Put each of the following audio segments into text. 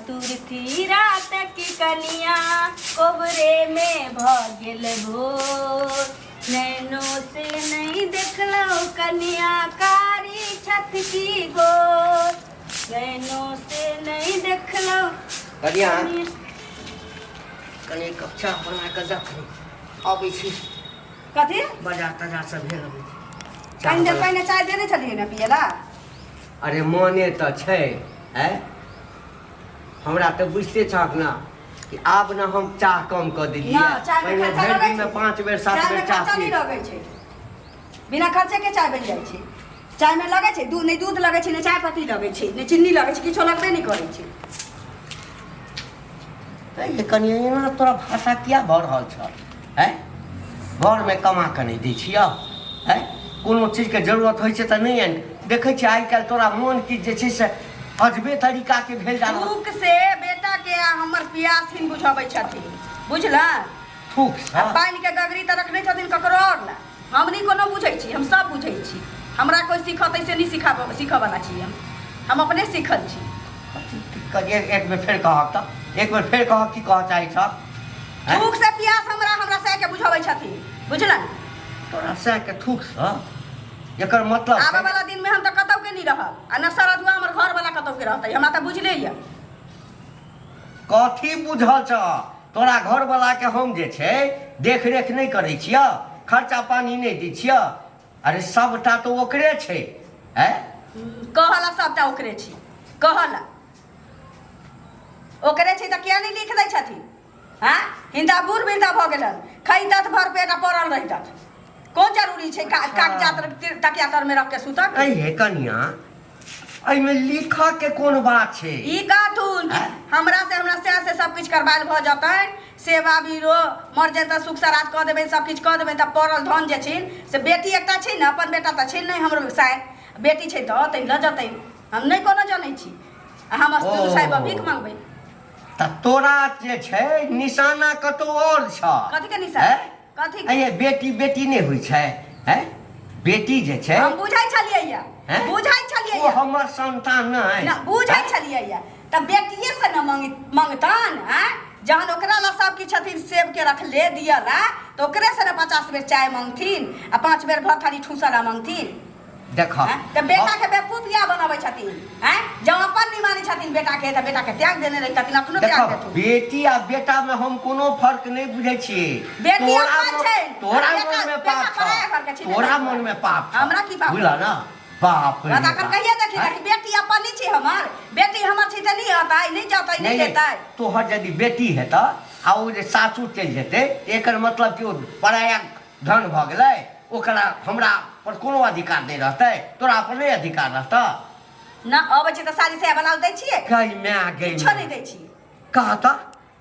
चतुर्थी रात की कनिया कोबरे में भ गेल भोर नैनो से नहीं देखलहुँ कनिया कारी छथि की गोर नैनो से नहीं देखलहुँ। कनिया, कनि एक कप चाह बना कऽ दऽ, अबै छी। कथी? बाजार ताजार से भेल अबै छी। चाह कनि देर बना। पहिने चाय देने छलियै ने पियला। अरे मने तऽ छै है, हमरा तऽ बुझिते छहक ने कि आब ने हम चाह कम कऽ देलियै। ना, चाय में पहिने खर्चा भरि लगै दिनमे छै। 5 बेर 7 चाय बेर में चाह खर्चा पी। नहि लगै छै, बिना खर्चे के चाय बनि जाइ छै। चाय में लगै छै दूध, नहि दूध लगै छै, नहि चाय पत्ती लगै छै, नहि चीनी लगै छै, किछो लगबे नहि करै छै। ये कनि एना तोरा भाषा किया भऽ रहल छह? हैं, घरमे कमा कऽ नहि दै छियह? हैं, कोनो चीजके जरूरत होइ छै तऽ नहि आनि देखै छियै। आइ काल्हि तोरा मोन की जे छै से अजबे तरीकाके भेल जा रहल। थूक से बेटा के आ हमर पियासहीन बुझाबै छथिन, बुझला? थूक आ पानि के गगरी तऽ रखने छथिन ककरो आओर ला। हम नहि कोनो बुझै छी, हम सब बुझै छी। हमरा कोइ सिखतै से नहि सिखाब सीखऽवला छी हम। हम अपने सीखल छी। एक बेर फेर कहक तऽ, एक बेर फेर कहक, की कहऽ चाहै छह? थूक से पियास हमरा हमरा सह के बुझाबै छथिन, बुझलन? तोरा सह के थूक से एकर मतलब आबऽ वाला दिन में हम तऽ कतौ के नहीं रहब आ न सरदुआ हमर घर वाला कतौ के रहतै, हमरा तऽ बुझले यऽ। कथी बुझल छ तोरा? घर वाला के हम जे छै देख रेख नहि करै छियह, खर्चा पानी नहि दै छियह? अरे सबटा तऽ ओकरे छै। हैं, कहला सबटा ओकरे छी, कहला ओकरे छै तऽ किया नहि लिख दै छथिन? हाँ, हिनका बूढ़ वृद्धा भऽ गेलन, खैतत भर पेट आ पड़ल रहितत। कोन जरूरी छै कागजात तकिया तर में रख के सुतक? अरे कनिया, एहिमे लिखऽ के कोन बात छै? ई कहथुन कि हमरा से हमरा सएह से सब किछु करबायल भऽ जतनि, सेवा बीरो मर जेतै, सुख सराज कऽ देबनि, सब किछु कऽ देबनि, तऽ पड़ल धन जे छिन से बेटी एकटा छै ने, अपन बेटा तऽ छै नहि हमरो साय, बेटी छै तऽ अतै लऽ जतै। हम नहि कोनो जनै छी आ हम दुनू साहेब भीख मंगबै। तऽ तोरा जे छै निशाना कतौ आओर छ। कथी के निशाना? कथी के? अये बेटी बेटी नहि होइ छै? हैं, बेटी जे छै। हम बुझै छलियै या, बुझै छलियै। ओ हमर संतान नहि ना बुझै छलियै या तऽ बेटिए से न मंग मंगतन। आँय, जहन ओकरा ला सब किछु छथिन सेब के रखले दियला, तऽ ओकरे से ने 50 बेर चाय मंगथिन आ 5 बेर भर थारी ठूसला मंगथिन। देख। तऽ बेटा के बेवकूफ या बनाबै छथिन। आँय, जब अपन नहि मानै छथिन बेटा के, तऽ बेटा के त्याग देने रही छथिन, अखनो त्याग देथुन। बेटी आ बेटा में हम कोनो फर्क नहि बुझै छियै। बेटी अपन छै, तोरा मन में पाप छौ, तोरा मन में पाप छौ। हमरा की पाप? बुझला ना? बाप रे। अखन कहिया देखी कि बेटी अपन नहि छै हमर, बेटी हमर छै तऽ नहि अतै, नहि जतै, नहि लेतै। तोहर यदि बेटी हेतऽ आ ओ जे सासुर चलि जेतै, एकर मतलब कि ओ पराया धन भऽ गेलै? ओकरा हमरा पर कोनो अधिकार नहि रहतै, तोरा पर नहि अधिकार रहतऽ? ना अबै छै तऽ साड़ी साया ब्लाउज दै छियै? गई माय गई। किछो नहि दै छियै। कह तऽ,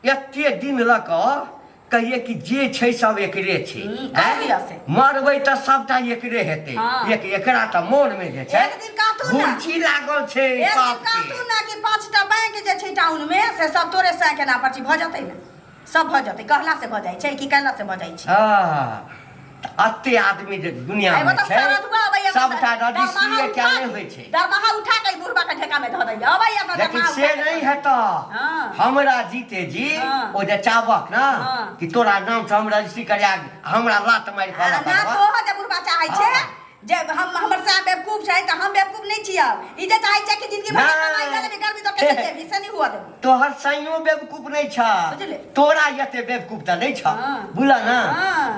एते दिन लऽ कऽ कहिए कि जे छै सब एकरे छै। कह दिअ से। मरबै तऽ सबटा एकरे हेतै। एक एकरा तऽ मोन मे जे छै एक दिन कहथुन ना। घुरची लागल छै। एक दिन बाप के। कहथुन ना कि 5टा बैंक जे छै टाउन मे से सब तोरे साया के नाम पर छै, भऽ जेतै ने? सब भऽ जेतै। कहला से भऽ जाइ छै कि कहला से भऽ जाइ छै? तऽ एते आदमी जे दुनिया एगो मे तऽ छै सरदुआ अबैया तऽ सबटा दरमाहा रजिस्ट्रीए उठा कयल नहि होइ छै। दरमाहा उठा के ई बुढ़बा के ढेका में धऽ दैया, अबैया तऽ लेकिन दरमाहा से उठा के नहि धऽ हेतऽ। हमरा जीते जी ओ जे चाहबक ने कि तोरा नाम से हम रजिस्ट्री करा, हमरा लात मारि कऽ आ ना तोहर जे बुढ़बा चाहै छै जे हम हमर साहब बेवकूफ छै, तऽ हम बेवकूफ नहि छियै। ई जे चाहै छै कि जिंदगी भर कमाई नहि। लेबी करबी तऽ कैसे जेबी, से नहि हुआ देबो। तोहर सैयो बेवकूफ नहि छ। बुझले? तोरा एते बेवकूफ तऽ नहि छ। बुझल ना? हाँ,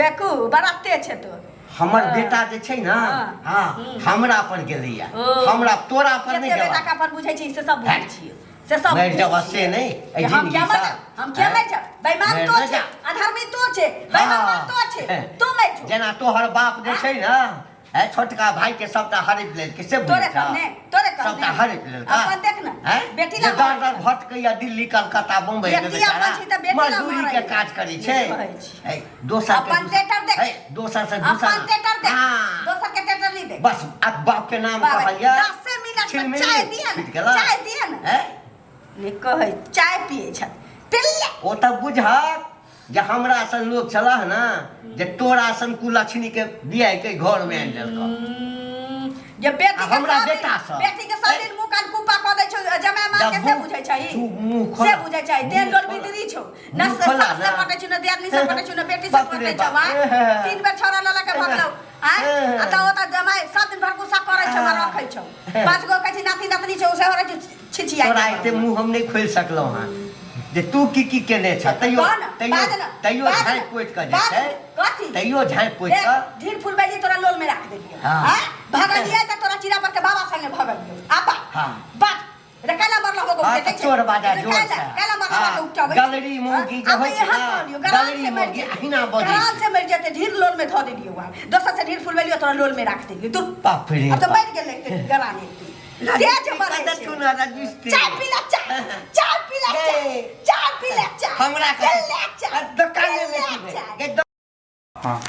बेवकूफ बड़ा तेज छै तो। हमर हाँ। बेटा जे छै ने, हाँ। हाँ, हमरा पर गेलैया। ओ। हमरा तोरा पर नहि जते गेला। बेटा के अपन बुझै छी से सब बुझै छियै, से सब मरि बुझै जाबऽ छियै। से नहि, एहि जे हम जिनगी किया मर सँ। जाब? हम किया हैं? मरि जाब? बेईमान मरि तो नहि छै, जा। अधर्मी तो छै, बेईमान तो छै, तू मरि जो। जेना तोहर बाप जे छै ने, है, छोटका भाई के सबटा हड़प लेलकै से तोरे बुझै छह? कहने, तोरे कहने। सबटा हड़प लेलका। अपन देख ने, हैं? बेटी जे ला दर मारै दर छै। भटकैया दिल्ली, कलकत्ता, बम्बई में बेटी बेचारा अपन छै तऽ बेटी ला मजदूरी के मारै। काज करै छै। नहि कहै छी। है, दोसर के अपन टेटर देख। है, दोसर से दूसर। अपन टेटर देख। हाँ। दोसर के टेटर नहीं देख। बस अब बाप के नाम बाबा, कहलियै। 10 मिनट में छिलमिली चाय दिअ ने, छुटि गेलै। चाय दिअ ने। हैं? नहि कहै चाय पियै छथि पिल्ले। ओ तऽ बुझक जे हमरा सन लोक छलह ने जे तोरा सन कुलक्षणी के बियाह के घर में आनि लेलकऽ। जे बेटी आ के हमरा सब दिन बेटा सब। बेटी के सब दिन मुँह कान कुप्पा कऽ दै छौ। जमाय माल के से बुझै छै तू मुँह खोल। से बुझै छै देह मुँह डोल खोल। बिदरी छौ न मुँह खोला सास से ना। पटै छौ न दियादनी से पटै छौ न बेटी से बाप रे पटै छौ बाप। आ तीन बेर छोरा लऽ लऽ के भगलौ आ आ तऽ ओतऽ जमाय सब दिन भर गुस्सा करै छौ आ रखै छौ पाँच गो कहै छै नाति नातनी छौ से रहै छौ छिछियाइ तोरा एते मुँह हम नहि खोलि सकलहुँ हँ जे तू की की केने छ तैयो कह न, तैयो बाज न, तैयो बाज न, झाँपि पोति कऽ जे बाज छै न, कथी? तैयो झाँपि पोति देख, कऽ ढीर फुलबैली तोरा लोल में राख देलियो हाँ। हाँ भगलिए त तोरा चिरा पर के बाबा संगे भगलियो आपा हाँ। बात रे काला मरला हो हाँ, तऽ चोर बाजा जोर से। काला मरला हाँ, के उपटाबै गलरी मौगी जे होइ छै ना, गलरी मौगी अहिना बजै गरान छै। से मर जेते ढीर लोल में धऽ देलियो वहाँ दोसर से ढीर फुलबैलियो तोरा लोल में राख देलियो तू बाप रे अब तो बाप। मर गेलै गरान तेज मरै छै। देथु ना रजिस्ट्री चाय पीला चाय चाय पीला चाय हे। चाय पीला चाय हमरा पीला चाय दोकाने में पीला की चाय। भेल? हाँ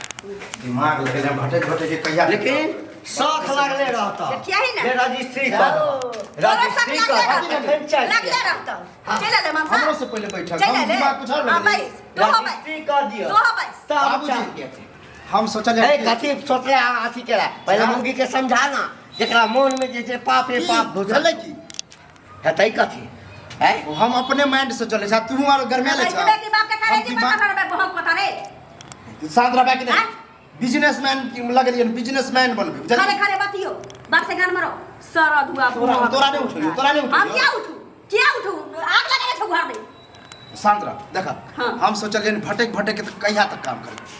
दिमाग लगेने भटक भटक के कहिया लेकिन शौख लागले रहता देखिया ही ना। जे रजिस्ट्री कर ओ, तोरा रजिस्ट्री शौख कर लागले रहतौ। एखन चाय लागले पिया। रहतौ। हाँ। चलि अयलै मनसा? हमरो से पहिले बैठल चलि हम अयलै? दिमाग कुछ और हाँ, लगेने। बैस। तू हो बैस। रजिस्ट्री कर दियो तू हो बैस। तब बाबूजी। चाय पियतै। हम सोचल ए कथी सोचले आ अथी केला पहिले हाँ। मौगी के समझा ना जेकरा मन में जे छै पाप रे पाप घुसल बुझलै की हेतै कथी हैं हम अपने माइंड से चले छा तू आर गरमे ले छा बैस बेटी बाप के करे हम जी दिमाग- पता भरबे बहुत पता रे शांत रहबे कि हाँ? नहीं बिजनेसमैन लगलियन बिजनेसमैन बनबे बुझलियै? खरे खरे बतियो बाप से गान मारो सर धुआ तोरा- तोरा नहीं उठेलियौ, तोरा नहीं उठेलियौ। हम क्या उठू क्या उठू आग लगावे छौ घर में शांत रह देखा हाँ। हम सोचलियन भटक भटक के तऽ कहिया तक काम करबै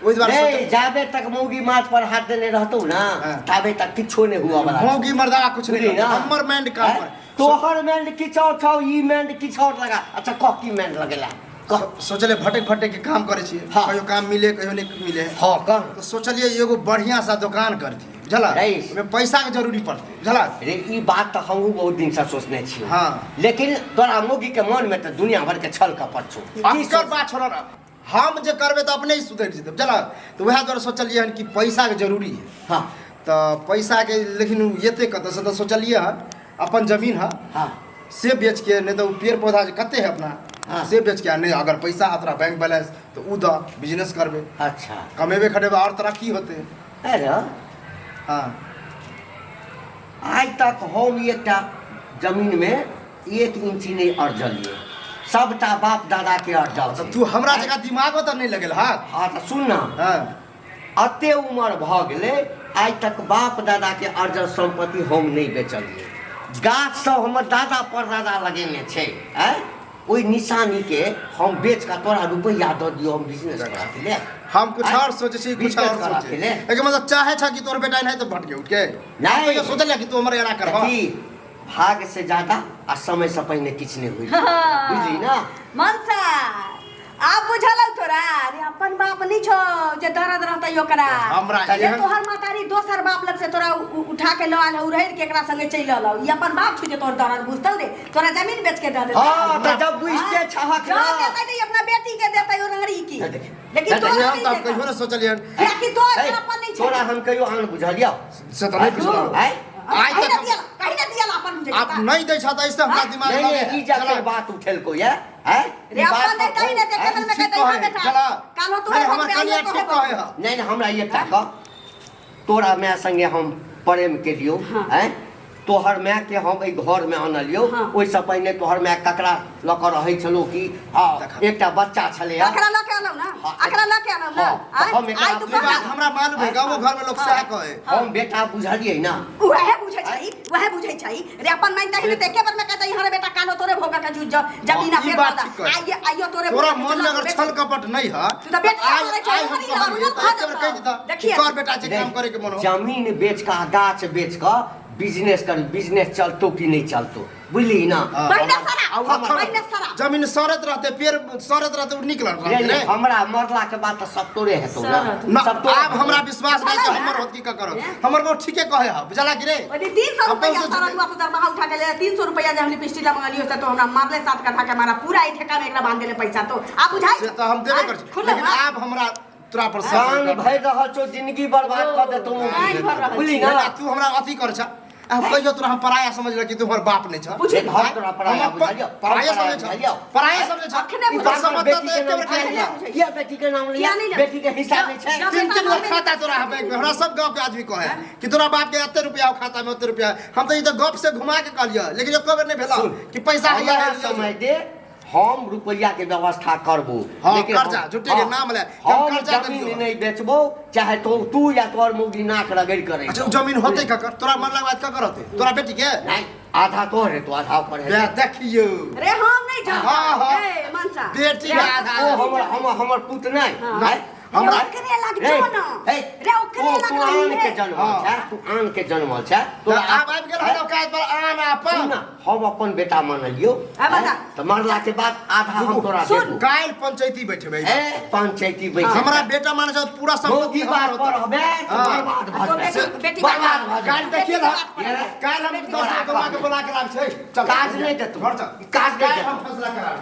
ओहि दुआरे नहीं सोचल- जाबे तक मौगी माथ पर हाथ देने रहतौ ना हाँ। ताबे तक किछो नहीं हुआ वाला मौगी मर्दाना कुछ नहीं बुझली ना करतै, हमर माइंड काम हैं? पर तोहर माइंड किछ और छौ ई माइंड किछ और लगा अच्छा कह की माइंड लगेला कह सोचले भटक भटक के काम करै छियै हाँ। कहियो काम मिले कहियो नहीं मिले हाँ कह तऽ सोचलियै एगो बढ़िया सा दुकान कर दियै बुझला रे। ओहिमे पैसा के जरूरी पड़तै बुझला रे ई बात तऽ हमहूँ बहुत दिन से सोचने छी हाँ। लेकिन तोरा मौगी के मन में तऽ दुनिया भर के छल कपट छौ की अक्कर सोच- बात छोड़ ना हम जे करबै तऽ अपने ही सुधरि जेतै बुझला तऽ वएह दुआरे सोचलियै हन कि पैसाके जरूरी है हाँ तऽ पैसाके लेकिन ओ एतै कतऽसँ तऽ सोचलियै हन अपन जमीन है हाँ से बेच के नहीं तऽ ओ पेड़ पौधा जे कते है अपना हाँ। से बेच के आ नहीं अगर पैसा है तोरा बैंक बैलेंस तऽ ओ दऽ बिजनेस करबै अच्छा कमेबे खटेबै आओर तरक्की होतै अरे हाँ आइ तक हम एकटा जमीन में एक इंची नहीं अरजलिए सबटा बाप दादा के अरजल तऽ छै। तू हमरा जकाँ दिमागो तऽ नहि लगेल हाथ हाँ तऽ सुन ना हाँ अते उमर भऽ गेलै आइ तक बाप दादाके अर्जल सम्पत्ति हम नहि बेचलियै गाछ सब हमर दादा परदादा लगेने छै आँय ओहि निशानीके हम बेच कऽ तोरा रुपैआ दऽ दियौ हम बिजनेस करऽ ले हम कुछ आँय? और सोचे छी कुछ बिजनेस और करऽ सोचे के ले। एकर मतलब चाहे छ कि तोर बेटा नहीं तो भटके उठ के नहीं। कहियो सोचल कि तू हमर एना करबा की भाग से ज्यादा आ समय से पहिने किछु नहि होइ बुझली ना मनसा आब बुझल हौ तोरा अरे अपन बाप नहीं छौ जे दर्द रहतै ओकरा हमरा जे एहन- तोहर महतारी दोसर बाप लग से तोरा उठा के लऽ आयल हौ उड़ैर के एकरा संगे चलि एलौ ई अपन बाप छौ जे तोहर दर्द बुझतौ रे तोरा जमीन बेच के दऽ देतौ हाँ तऽ जब बुझते छहक जँ ना देतै तऽ ई अपना बेटी के देतै ओ रंगड़ी की देख, लेकिन देख, तोरा हम नहीं तऽ देतौ कहियो ने सोचलियन कियाकि तोहर हे, अपन नहीं छौ तोरा हम कहियो आन बुझलियौ से तऽ नहीं बुझलहुँ आँय? आइ कहीं तक ना हम- दियाला कहीं ना दियाला अपन बुझै आप नहीं दै छ तऽ ऐसे हमरा दिमाग नहीं लगे नहीं ई जखन बात उठेलको ये आँय? रे ई बात अपन नहीं कहीं ना देखे आँय? में ठीक कहते हां कहे बेटा चला काल हो तू नहीं, हमर कनिया ठीक कहे है नहीं नहीं हमरा एकटा कह तोरा माय संगे हम प्रेम केलियौ हाँ। आँय तोहर माय के हम एहि घर में अनलियौ हाँ। ओहिसँ पहिने तोहर माय ककरा लऽ कऽ रहै छलौ कि हँ देखा। एकटा बच्चा छलै अकरा लऽ के अनौ ना हाँ। अकरा लऽ के अनौ ना हाँ, तऽ आँय? हम एकरा आइ तू ई कह बात हमरा मालूम है गाँवो घर में लोग सएह कहे हम बेटा बुझलियै ना उहे बुझै छै उहे बुझै छै रे अपन माइन तही ने एके बार में कहतै हरे बेटा कालो तोरे भोगा के जुज जमीन हाँ, आ ई पेड़ बात पौधा ठीक कहे। आइयो आइयो तोरे तोरा भोगा के मन में चला अगर बेटा। छल कपट नहीं है तू तऽ बेटा आइ बोलै छै, आइ हम हरी कहलियै हरी तऽ एक बेर कहि देता देखिए। कर बेटा जे काम करे के मन हो जमीन बेच कऽ आ गाछ बेच कऽ बिजनेस कर बिजनेस चलतो कि नहीं चलतो बुझली ना हाँ। पहिने सरा आ उ पहिने सरा जमीन सड़त रहते पेड़ सड़त रहते उ निकलत रे, रहते रे, रे हमरा मरला के बाद तऽ सब तोरे हेतौ ना सरत। ना सब तोरे आब हमरा विश्वास नहीं कि बुझला हमर ना? होत की करत हमर बहुत ठीके कहे है बुझला कि रे ओनी 300 अपन रुपया से सारा दुआ तो दरमाहा उठा के ले 300 रुपया जे हम लिपस्टिक ला मंगलियो से तो हमरा मारले सात कट्ठा के मारा पूरा ई ठेका में एकरा बांध देले पैसा तो आ बुझाई से तऽ हम देबे कर छी खुला लेकिन आब हमरा तोरा पर शक कान होइत भरि रहल छौ जिंदगी बर्बाद कऽ देतौ कान भरि रहल बुझली ना बेटा तू हमरा अथी कर छ आ कहियो तोरा हम पराया समझल कि तू हमर बाप नहीं छ? बुझी हम तोरा पराया हम अपन बुझलियौ? पराया हम पराया समझै छ। बुझलियौ? पराया समझै छ। अखने ई बुझै तऽ समझ बेटी तऽ के एके नाम बेर खाइ किया लिया। लिया? किया बेटी के नाम लिया? किया नहीं लिया? बेटी के हिस्सा नहीं छै। जब- तीन तीन गो खाता तोरा है बैंक में। हमरा सब गांव के आदमी कहे कि तोरा बाप के एते रुपया हो खाता में, ओते रुपया। हम तऽ ई तऽ गप से घुमा के कहलियै, लेकिन एको बेर नहीं भेला कि पैसा है। हमरा समय दे, हम रुपैया के व्यवस्था करबो। हाँ, लेकिन कर्जा, झूठे के नाम ले, कि हम हम कर्जा जमीन देलियौ। नहीं बेचबो, चाहे तो तू या तोहर मौगी नाक रगड़ करे। अच्छा, उ जमीन होते ककर? तोरा मरला के बाद ककर होते? तोरा बेटी के? नहीं, आधा तोहर हेतौ, आधा ओकर हेतौ। बे, देखियौ। रे, हम नहीं जानब। हाँ, हाँ। ए मनसा। बेटी रे, के आधा। ओ हमर हमर हमर पुत नहीं। हाँ। हैं? हमरा ओकरे लग रे, जो ना। हे, रे, ओकरे ओ, लग तू आन रही के है। जनमल हाँ। छै, तू आन के जनमल छै। तऽ आब आबि गेल हन औकात पर आन सुन अपन। ना, हम अपन बेटा मानलियौ। आ बता। तऽ मरला के बाद आधा हम तोरा सुन। देबो। काल्हि पंचायती बैठेबै। ए, पंचायती बैठे। हमरा बेटा माने छै पूरा मौगी संपत्ति बात हमर पर होतै। हबे तऽ हाँ। बर्बाद भऽ तो जेबै। बेटी बेटी बर्बाद भऽ जेबै। काल्हि देखिए ना, ये। काल्हि हम 10 गो कमा के बोला के लाब छै। चल काज नहि देतौ। घर चल। काज नहि काल्हि हम देतौ। फैसला कराबे।